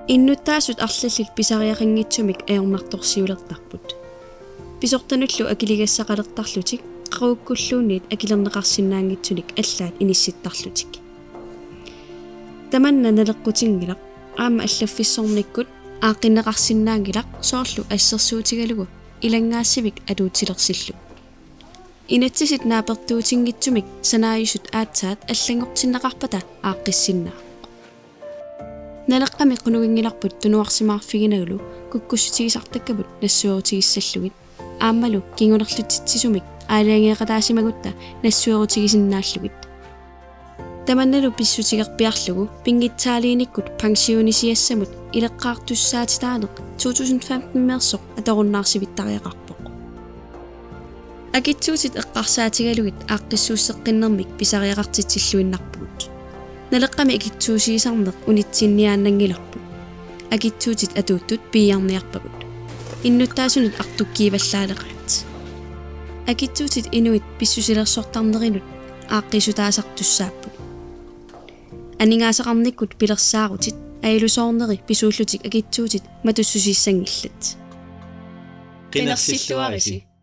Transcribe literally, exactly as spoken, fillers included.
Innuttaasut arlallit pisariaqanngitsumik ajornartorsiulertarput. Pisortanullu akiligassaqalertarlutik qaqugukkulluunniit akilerneqarsinnaanngitsunik allaat inissittarlutik. Tamanna naleqqutinngilaq, aamma allaffissornikkut aaqqinneqarsinnaanngilaq soorlu assersuutigalugu ilanngaassivik atuutilersillugu. Inatsisit naapertuutinngitsumik sanaajusut aatsaat allanngortinneqarpata aaqqissinnaavoq. Naleqqami qunuginngilarput tunuarsimaarfiginagulu kukkussutigisartakkavut nassuerutigissallugit, aammalu kingunerlutsitsisumik aalajangeeqataasimagutta nassuerutigisinnaallugit. Tamannalu pissutigerpiarlugu pinngitsaaliinikkut pensionisiassamut ileqqaartussaatitaaneq to tusind femten-meersoq atorunnaarsivittariaqarpoq. Akitsuutit eqqarsaatigalugit aaqqissuusseqqinnermik pisariaqartitsilluinnarpugut. Naleqqami akitsuusiisarneq unitsinniaannanngilarput. Akitsuutit atuuttut piiarniarpagut. Innuttaasunut artukkiivallaaleqaat. Akitsuutit inuit pissusilersortarnerinut aaqqiissutaasartussaapput. Aningaasaqarnikkut pilersaarutit ajalusoorneri pisuullutik akitsuutit matussusiissanngillat. Qinersilluarisi.